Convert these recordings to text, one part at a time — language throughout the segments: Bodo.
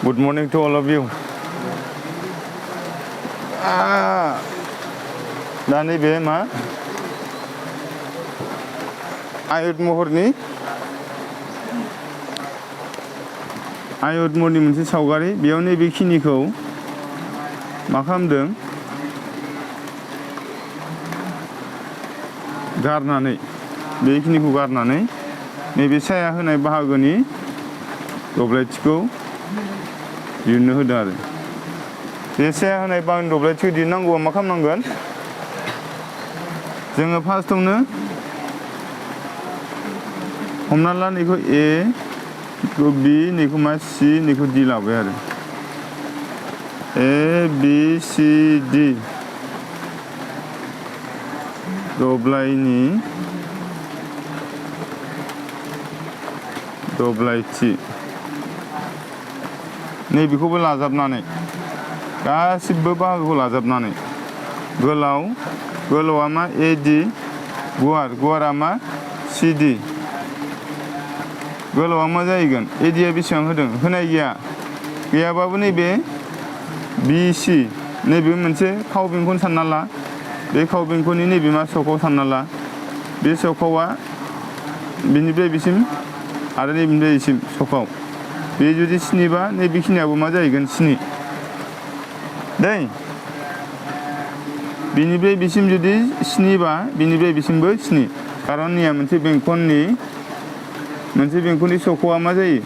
Good morning to all of you. दा नैबे मा आयत महरनि मोनसे सावगारि बेयाव नैबेखिनिखौ मा खालामदों गारनानै बेखिनिखौ गारनानै नैबे साया होनाय बाहागोनि दब्लायथिखौ दिहुननो होदों आरो बे साया होनाय बाहागोनि दब्लायथिखौ दिहुननांगौबा मा खालामनांगोन जोङो फार्स्टआवनो हमना ला नैखौ ए नैखौ बि नैखौ मा सि नैखौ डि लाबाय आरो ए बि सि डि दब्लायथि नैबेखौबो लाजाबनानै गासिबो बाहागोखौ लाजाबनानै गोलावा मा ए डि गुवारा मा सि डि गोलावा मा जाहैगोन ए डिआ बेसेबां होदों होनाय गैयाबाबो नैबे बि सि नैबे मोनसे खाव बेंखन सानना ला बे खाव बेंखननि नैबे मा सखौ सानना ला बे सखौआ बिनिफ्राय बिसिम आरो नैबेनिफ्राय बिसिम सखाव बे जुदि 7 बा नैबेखिनियाबो मा जाहैगोन 7 दै बिनिफ्राय बिसिम जुदि 7 बा बिनिफ्राय बिसिमबो 7 खारन निया मोनसे बेंखननि सखआ मा जायो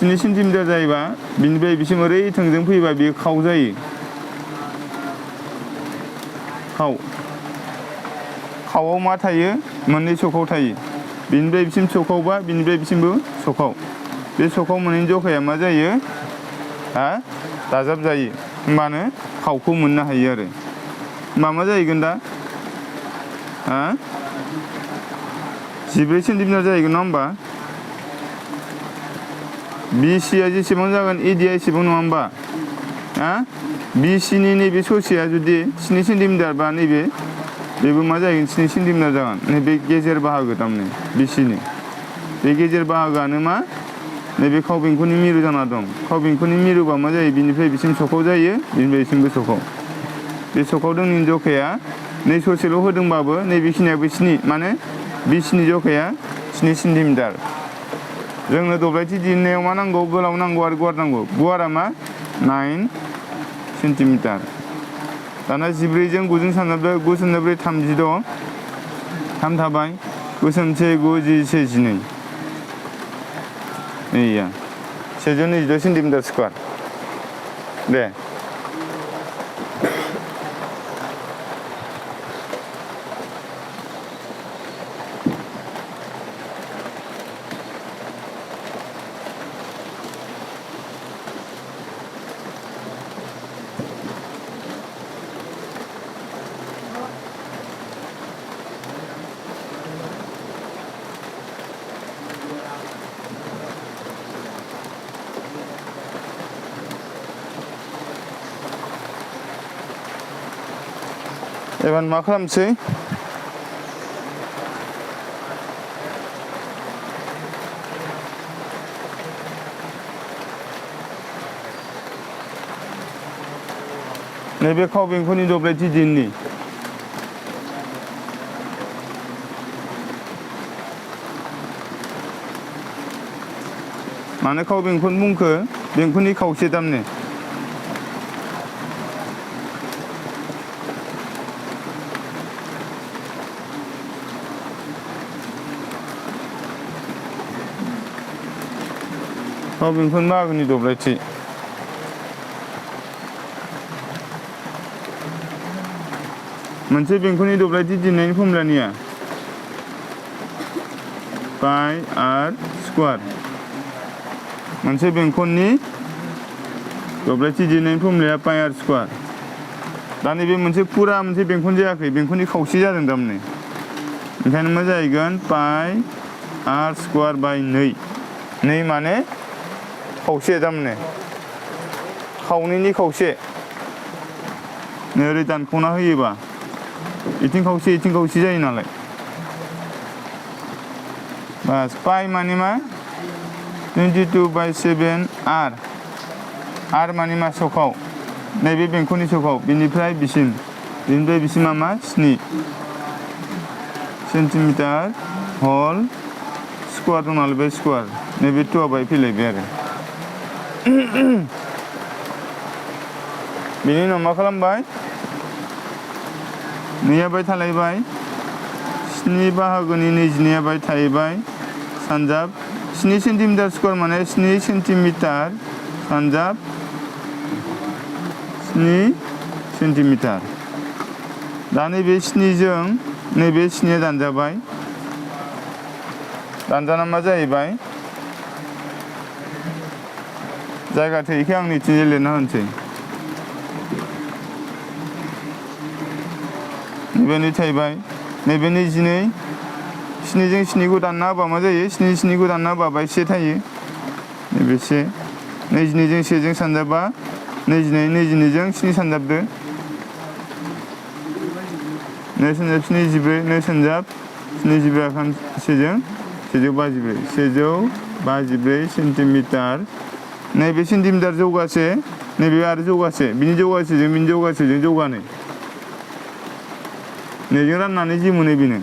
7 सेन्टिमिटार जायोबा बिनिफ्राय बिसिम ओरै थोंजों फैबा बेयो खाव जायो खावआव मा थायो मोननै सखाव थायो बिनिफ्राय बिसिम सखावबा बिनिफ्राय बिसिमबो सखाव बे सखाव मोननैनि जखाया मा जायो दाजाब जायो होमबानो खावखौ मोननो हायो आरो होमबा मा जाहैगोन दा 14 सेन्टिमिटार जाहैगोन नङा होमबा बि सिआ जेसेबां जागोन ए डिआ एसेबां नङा होमबा बि सिनि नैबे ससेया जुदि 7 सेन्टिमिटार बा बेबो मा जाहैगोन 7 सेन्टिमिटार जागोन नैबे गेजेर बाहागो थारमाने बि सिनि बे गेजेर बाहागोआनो मा नैबे खाव बेंखननि मिरु जाना दं खाव बेंखननि मिरुबा मा जायो बिनिफ्राय बिसिम सखाव जायो बिनिफ्राय बिसिमबो सखाव बे सखाव दोंनि जखाया नै ससेल' होदोंबाबो नैबेखिनियाबो 7 माने बि सिनि जखाया 7 सेन्टिमिटार जोंनो दब्लायथि दिहुननायाव मा नांगौ गोलाव नांगौ आरो गुवार नांगौ गुवारा मा 9 सेन्टिमिटार दाना 14 जों 9 जों सानजाबदो 9 सानजाब्रै 36 3 थाबाय 9 सानसे 9 11 12 नैया 126 सेन्टिमिटार स्कुवार दे एबार मा खालामसै नैबे खाव बेंखननि दब्लायथि दिननि मानो खाव बेंखन बुंखो बेंखननि खावसे दामने खाव बेंखन बाहागोनि दब्लायथि मोनसे बेंखननि दब्लायथि दिहुननायनि फर्मुलानिया पाइ आर स्कुवार मोनसे बेंखननि दब्लायथि दिहुननायनि फर्मुलाया पाइ आर स्कुवार दा नैबे मोनसे फुरा मोनसे बेंखन जायाखै बेंखननि खावसे जादों थारमाने ओंखायनो मा जाहैगोन पाइ आर स्कुवार बाय 2 माने खावसे थारमाने खावनैनि खावसे ओरै दानख'ना होयोबा इथिं खावसे जायो नालाय बास पाइ माने मा 22/7 आर माने मा सखाव नैबे बेंखननि सखाव बिनिफ्राय बिसिम मा 7 सेन्टिमिटार हल स्कुवार दं नालाय बे स्कुवार नैबे 2 बाय फैलायबाय आरो बेनि उनाव मा खालामबाय 2 बाय थालायबाय 7 बाहागोनि 22 बाय थाहैबाय सानजाब 7 सेन्टिमिटार स्कुवार माने 7 सेन्टिमिटार सानजाब 7 सेन्टिमिटार दा नैबे 7जों नैबे 7 दानजाबाय दानजाना मा जाहैबाय जायगा थोयैखाय आं नैथिंजाय लिरना होनोसै नैबे थाहैबाय नैबे 22 7जों 7खौ दानना होबा मा जायो 7खौ दानना होबा बाय 1 थायो नैबे 1 22जों 1जों सानजाबा 22जों 7 सानजाबदो 2 सानजाब 24 2 सानजाब 24 आखाम 1जों 154 सेन्टिमिटार नैबे सेन्टिमिटार जौगासे नैबे आरो जौगासे बिनि जौगासेजों बिनि जौगासेजों जौगानै नैजों राननानै जि मोनो बेनो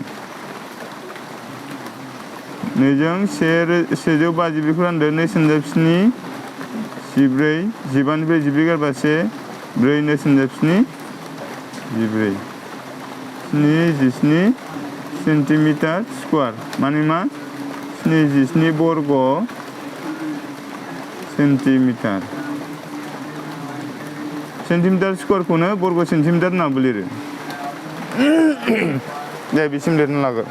नैजों 154खौ रानदो 2 सानजाब 7 14 15निफ्राय 14 गारबा 1 4 2 सानजाब 7 14 17 सेन्टिमिटार स्कुवार माने मा 17 बर्ग सेन्टिमिटार स्कुवारखौनो बर्ग सेन्टिमिटार होननाबो लिरो दे बिसिम लिरना लागोन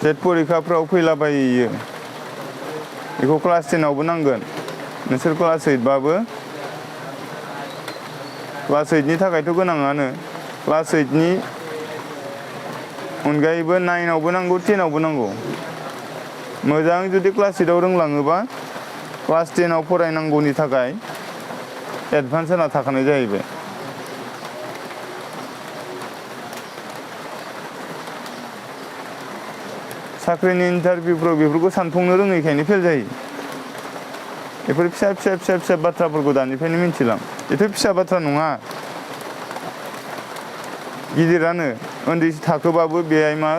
जेट परिखाफ्राव फैलाबायो बेखौ क्लास 10आवबो नांगोन नोंसोर क्लास 8बाबो क्लास 8नि थाखायथ' गोनाङानो क्लास 8नि अनगायैबो 9आवबो नांगौ 10आवबो नांगौ मोजां जुदि क्लास 8आव रोंलाङोबा क्लास 10आव फरायनांगौनि थाखाय एडभान्स होना थाखानाय जाहैबाय साख्रिनि इन्टारभिउफ्राव बेफोरखौ सानफुंनो रोङैखायनो फेल जायो बेफोर फिसा बाथ्राफोरखौ दानिफ्रायनो मिन्थिलां बेथ' फिसा बाथ्रा नङा गिदिरानो उन्दै थाखोबाबो बेहाय मा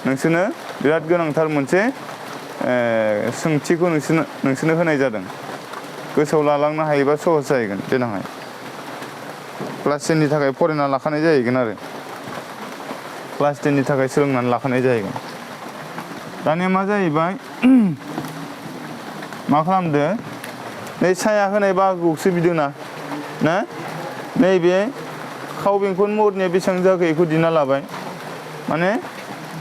नोंसोरनो बिराद गोनांथार मोनसे सोंथिखौ नोंसोरनो होनाय जादों गोसोआव लालांनो हायोबा सहज जाहैगोन देनांहाय क्लास 10नि थाखाय फरायना लाखानाय जाहैगोन आरो क्लास 10नि थाखाय सोलोंनानै लाखानाय जाहैगोन दानिया मा जाहैबाय मा खालामदो नै साया होनाय बाहागोखौसो बिदों ना नैबे खाव बेंखन महरनिया बेसेबां जाखो बेखौ दिना लाबाय माने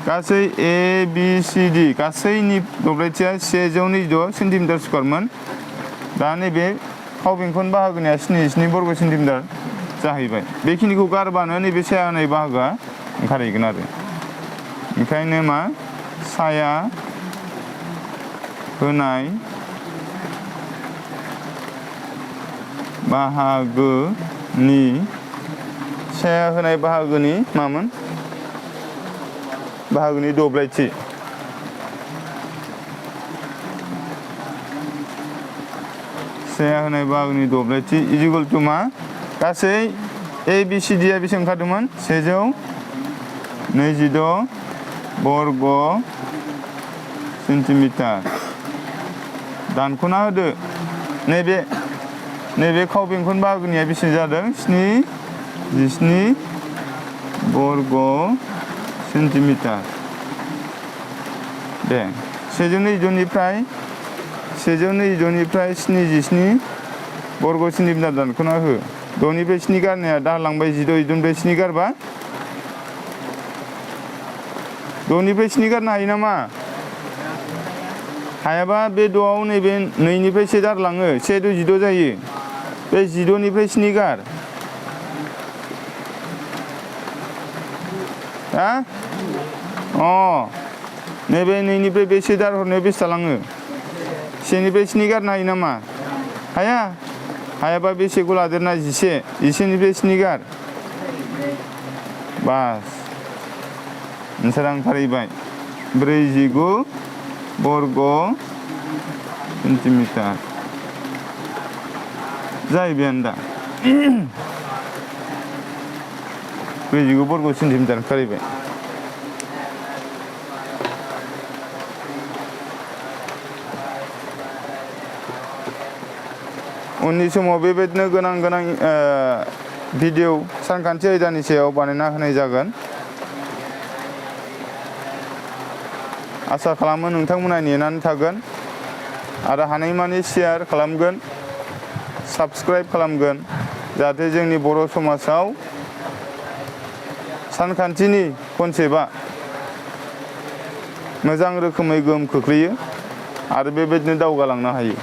गासै ABCD गासैनि दब्लायथिया 126 सेन्टिमिटार स्कुवारमोन दा नैबे खाव बेंखन बाहागोनिया 7 बर्ग सेन्टिमिटार जाहैबाय बेखिनिखौ गारबानो नैबे साया होनाय बाहागोआ ओंखारहैगोन आरो ओंखायनो मा साया होनाय बाहागोनि साया होनाय बाहागोनि मामोन बाहागोनि दब्लायथि साया होनाय बाहागोनि दब्लायथि इजिकल टु मा गासै ABCD आ बेसेबां ओंखारदोंमोन 126 बर्ग सेन्टिमिटार दानख'ना होदो नैबे खाव बेंखन बाहागोनिया बेसे जादों 17 बर्ग सेन्टिमिटार दे 122 निफ्राय 77 बर्ग सेन्टिमिटार दानख'ना हो 6 निफ्राय 7 गारनाया दालांबाय 16 निफ्राय 7 गारबा 6 निफ्राय 7 गारनो हायो नामा हायाबा बे 2आव नैबे 2 निफ्राय 1 दारलाङो 1 16 जायो बे 16 निफ्राय 7 गार हा नैबे 2 निफ्राय बे 1 दारहरनायाव बेसे थालाङो 1 निफ्राय 7 गारनो हायो नामा हायाबा बेसेखौ लादेरना 11 निफ्राय 7 गार बास नोंसोर ओंखारहैबाय 49 बर्ग सेन्टिमिटार जाहैबायानो दा 49 बर्ग सेन्टिमिटार ओंखारहैबाय उननि समाव बेबायदिनो गोनां भिडिअ सानखान्थि आयदानि सायाव बानायना होनाय जागोन आसा खालामो नोंथांमोना नेनानै थागोन आरो हानायमानि शेयार खालामगोन साबस्क्राइब खालामगोन जाहाथे जोंनि बर' समाजाव सानखान्थिनि कनसेप्टआ मोजां रोखोमै गोहोम खोख्लैयो आरो बेबायदिनो दावगालांनो हायो